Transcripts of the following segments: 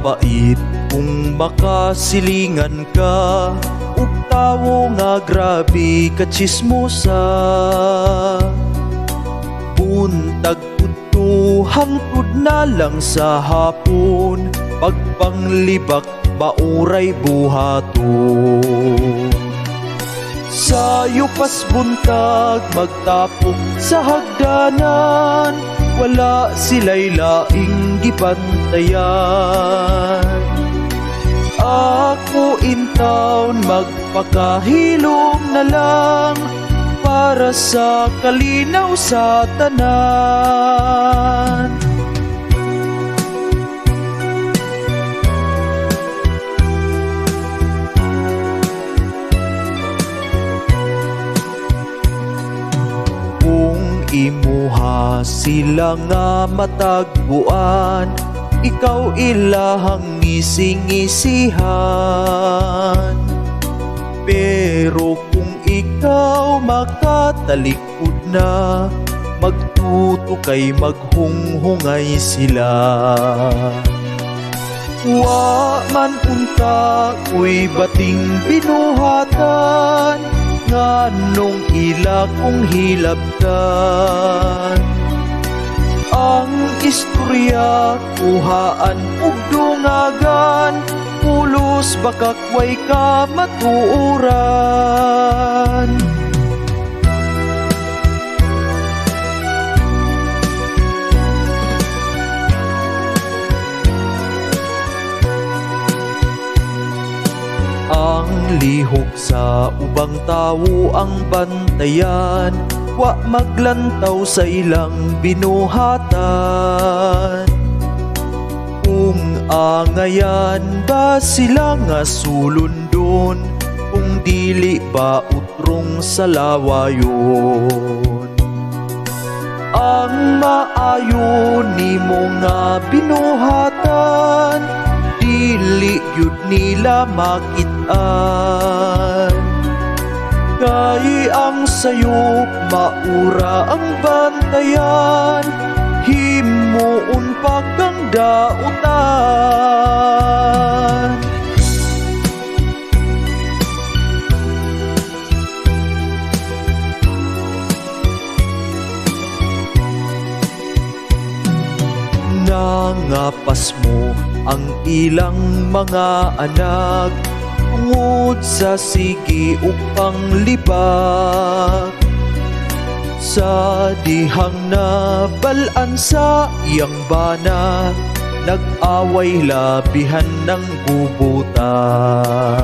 Mapait kung makasilingan ka ug tawo nga grabe ka chismosa. Buntag udto hangtod na lang sa hapon, pagpanglibak mauray buhaton. Sayo pas buntag magtapok sa hagdanan, wala sila'y laing gibantayan. Ako intawon magpakahilom na lang para sa kalinaw sa tanan. Kung imuha sila nga matagbuan, ikaw ilahang ngising-ngisihan. Pero kung ikaw makatalikod na, magtuto kay maghunghungay sila. Wa man unta ko'y bating binuhatan, nganong ila kong hilabtan. Ang istorya kuhaan ug dungagan, pulos bakakway ka matuoran. Ang lihok sa ubang tawo ang bantayan, wa maglantaw sa ilang binuhatan. Kung angayan ba sila nga sulundon, kung dili ba utrong sa lawayon. Ang maayo nimo nga binuhatan, dili gyud nila makit-an. Kay ang sayop maura ang bantayan, himuon pa kang dautan. Nangapas mo ang ilang mga anak tungod sa sige ug panglibak. Sa dihang nabalaan sa iyang bana, nag-away labihan ng gubutan.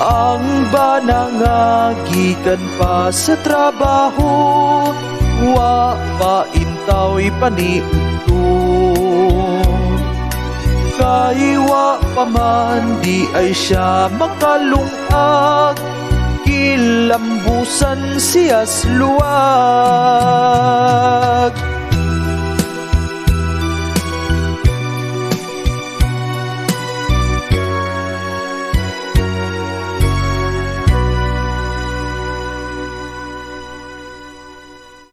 Ang bana nga gikan pa sa trabaho, wa pa intaw'y paniudto. Kay wa pa man di ay siya makalungag, kilambusan siyas luwag.